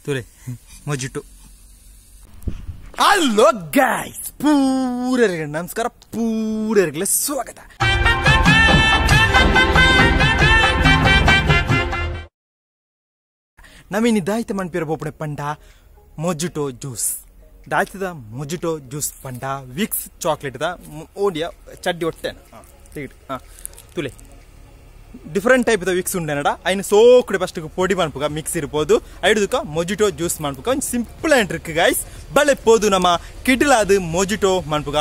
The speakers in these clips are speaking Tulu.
ತುಲೆ ಮೊಜಿಟೋ. ಹಲೋ ಗೈಸ್, ಪೂರರಿಗೆ ನಮಸ್ಕಾರ, ಪೂರರಿಗೆ ಸ್ವಾಗತ. ನಮೀನಿ ದಾಯ್ತ ಮನ್ಪಿರ ಬೋಪಣೆ ಪಂಡ ಮೊಜಿಟೋ ಜ್ಯೂಸ್. ದಾಯ್ತದ ಮೊಜಿಟೋ ಜ್ಯೂಸ್ ಪಂಡ ವಿಕ್ಸ್ ಚಾಕ್ಲೇಟ್ದ ಓಡಿಯ ಚಡ್ಡಿ ಒಟ್ಟೆನ ಹಾಂ ತುಲೆ ಡಿಫರೆಂಟ್ ಟೈಪ್ the Vicks ಉಂಡೆನಡ ಐನು ಸೋಕುಡೆ ಫಸ್ಟ್ ಪೊಡಿ ಮನ್ಪುಗ ಮಿಕ್ಸ್ ಇರ್ಬೋದು ಐಡುದಕ್ಕ ಮೊಜಿಟೋ ಜ್ಯೂಸ್ ಮನ್ಪುಗ. ಒಂದು ಸಿಂಪಲ್ ಆ್ಯಂಡ್ ಟ್ರಿಕ್ ಗೈಸ್. ಬಳೆ ಪೋದು ನಮ್ಮ ಕಿಡ್ಲಾದ ಮೊಜಿಟೋ ಮನ್ಪುಗ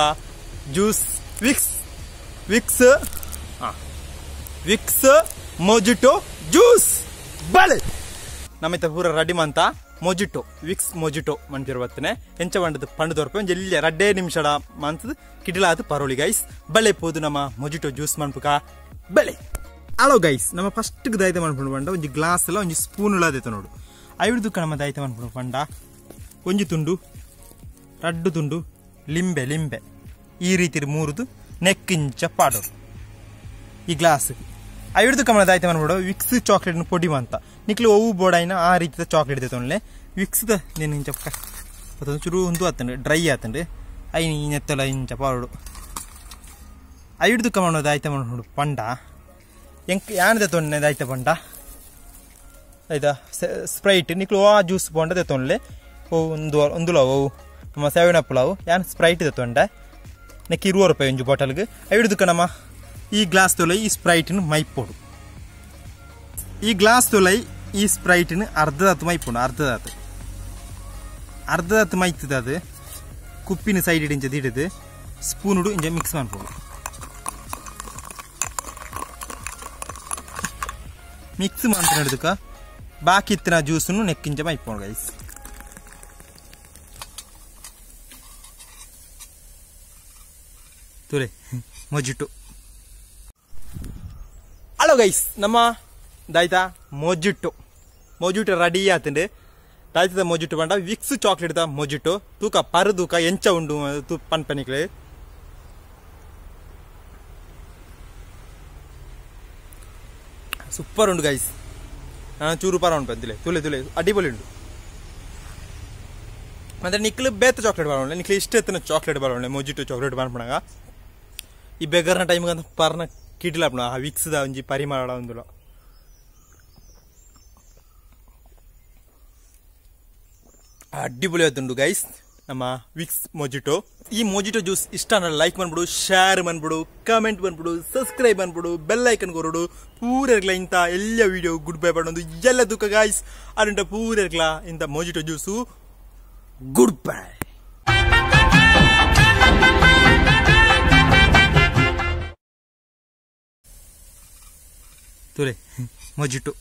juice Vicks Vicks Vicks mojito juice ಬಳೆ ನಮ್ಮಿತ ಪೂರ ರೆಡಿ ಮಂತ ಮೊಜಿಟೋ ವಿಕ್ಸ್ ಮೊಜಿಟೋ ಮನ್ಪಿರ ಬತ್ತನೆ ಎಂಚ ಬಂಡದ ಪಂಡು ದೊರಪೆ ಒಂಜಿ ಎಲ್ಲಿ ರಡ್ಡೇ ನಿಮಿಷಡ ಮಂತದ ಕಿಡ್ಲಾದ ಪರೋಳಿ ಗೈಸ್. ಬಳೆ ಪೋದು ನಮ್ಮ ಮೊಜಿಟೋ ಜ್ಯೂಸ್ ಮನ್ಪುಗ ಬಳೆ. ಹಲೋ ಗೈಸ್, ನಮ್ಮ ಫಸ್ಟ್ ದಾಯ್ತ ಮನ್ಪುಂಡು ಪಂಡ ಒಂಜಿ ಗ್ಲಾಸ್ ಎಲ್ಲ ಒಂಜಿ ಸ್ಪೂನ್ ಉಳ್ಳಾದೈತೆ ನೋಡು. ಐವಿಡ್ದುಕ್ಕ ನಮ್ಮ ದಾಯ್ತ ಮನ್ಪುಂಡು ಪಂಡ ಒಂಜಿ ತುಂಡು ರಡ್ಡು ತುಂಡು ಲಿಂಬೆ ಲಿಂಬೆ ಈ ರೀತಿ ಮೂರುದು ನೆಕ್ಕಿಂಚ ಪಾಡೋಡು ಈ ಗ್ಲಾಸ್. ಐವಿಡ್ದುಕ್ಕ ನಮ್ಮ ದಾಯ್ತ ಮನ್ಪುಂಡು ವಿಕ್ಸ್ ಚಾಕ್ಲೇಟ್ ಪೊಡಿ ಅಂತ ನಿಕ್ಲು ಒವು ಬೋಡಾಯಿನ ಆ ರೀತಿಯ ಚಾಕ್ಲೇಟ್ ದೆತ್ತೊನ್ಲೆ ವಿಕ್ಸ್ದ నేను ಇಂಚ ಚುರು ಒಂದು ಆತಂಡು ಡ್ರೈ ಆತಂಡು ಐನ ಈ ನೆತ್ತಲ ಇಂಚ ಪಾಡೋಡು. ಐವಿಡ್ದುಕ್ಕ ಮಣ್ಣು ದಾಯ್ತ ಮನ್ಪುಂಡು ಪಂಡ ಎಂಕ್ ಯಾನದ ತೊನ್ನೆ ದಾಯ್ತ ಪಂಡ ಆಯ್ತಾ ಸ್ಪ್ರೈಟ್ ನಿಕ್ಲು ಆ ಜ್ಯೂಸ್ ಪೋಂಡ ತೊನ್ಲೆ ಓ ಒಂದು ಒಂದುಲ ಓ ನಮ್ಮ ಸೆವೆನ್ ಅಪ್ ಯಾನ್ ಸ್ಪ್ರೈಟ್ ತೊಂಡೆ ನೆಕ್ 20 ರೂಪಾಯಿ ಒಂಜಿ ಬಾಟಲ್ಗೆ. ಐಡ್ದುಕ್ಕ ನಮ್ಮ ಈ ಗ್ಲಾಸ್ ತೊಲೈ ಈ ಸ್ಪ್ರೈಟ್ನ ಮೈಪೋಡು. ಈ ಗ್ಲಾಸ್ ತೊಲೈ ಈ ಸ್ಪ್ರೈಟ್ನ ಅರ್ಧದಾತು ಮೈಪೋಡು. ಅರ್ಧದಾತು ಅರ್ಧದಾತು ಮೈತದ ಅದು ಕುಪ್ಪಿನ ಸೈಡ್ ಇಂಚ ದಿಡದು ಸ್ಪೂನುಡು ಇಂಚ ಮಿಕ್ಸ್ ಮಾಡ್ಬೋದು. ಮಿಕ್ಸ್ ಮಾಡ್ಕೊಂಡು ಬಾಕಿ ಇತ್ತಿನ ಜ್ಯೂಸನ್ನು ನೆಕ್ಕಿಂಚ ಮೈಪೋಣ ಗೈಸ್. ತುಲೆ ಮೊಜಿಟೋ. ಹಲೋ ಗೈಸ್, ನಮ್ಮ ದಾಯ್ತಾ ಮೊಜಿಟೋ ಮೊಜಿಟೋ ರೆಡಿ ಆತಂಡು. ದಾಯ್ತದ ಮೊಜಿಟೋ ಪಂಡ ವಿಕ್ಸ್ ಚಾಕ್ಲೇಟ್ the mojito ತೂಕ ಪರದೂಕ ಎಂಚ ಉಂಡು ತೂ ಪನ್ಪನಿಕ್ಲೆ. ಸೂಪರ್ ಉಂಡು ಗೈಸ್. ಚೂರು ಪರ ಉಂಟು ಅಂತಿಲ್ಲ ತುಲೆ ತುಲೆ ಅಡಿಪೊಲಿ ಉಂಡು. ಮತ್ತೆ ನಿಕ್ಲು ಬೇತ ಚಾಕ್ಲೇಟ್ ಬರೋಣ ನಿಕ್ಲು ಇಷ್ಟ ಎತ್ತಿನ ಚಾಕ್ಲೇಟ್ ಬರೋಣ ಮೊಜಿಟೋ ಚಾಕ್ಲೇಟ್ ಬರ್ಪಣಾಗ ಈ ಬೆಗರ್ನ ಟೈಮ್ಗೆ ಅಂತ ಪರ್ನ ಕಿಡ್ಲಾಪಣ ಆ ವಿಕ್ಸ್ದ ಒಂಜಿ ಪರಿಮಳ ಒಂದುಲ. ಅಡ್ಡಿಪೊಲಿ ಆತುಂಡು ಗೈಸ್ ನಮ್ಮ ವಿಕ್ಸ್ ಮೊಜಿಟೋ. ಈ ಮೊಜಿಟೋ ಜ್ಯೂಸ್ ಇಷ್ಟ ಲೈಕ್ ಮಾಡ್ಬಿಡು, ಶೇರ್ ಮಾಡ್ಬಿಡು, ಕಮೆಂಟ್ ಮಾಡ್ಬಿಡು, ಸಬ್ಸ್ಕ್ರೈಬ್ ಮಾಡ್ಬಿಡು, ಬೆಲ್ ಐಕನ್ ಕೊರಡು. ಪೂರರ್ಗ್ಲ ಇಂಥ ಎಲ್ಲ ವಿಡಿಯೋ ಗುಡ್ ಬೈ ಪಡೊಂದು ಎಲ್ಲ ದುಃಖ ಗೈಸ್. ಅದಂಟ ಪೂರರ್ಗ್ಲ ಇಂಥ ಮೊಜಿಟೋ ಜ್ಯೂಸು ಗುಡ್ ಬೈ. ತುಲೆ ಮೊಜಿಟೋ.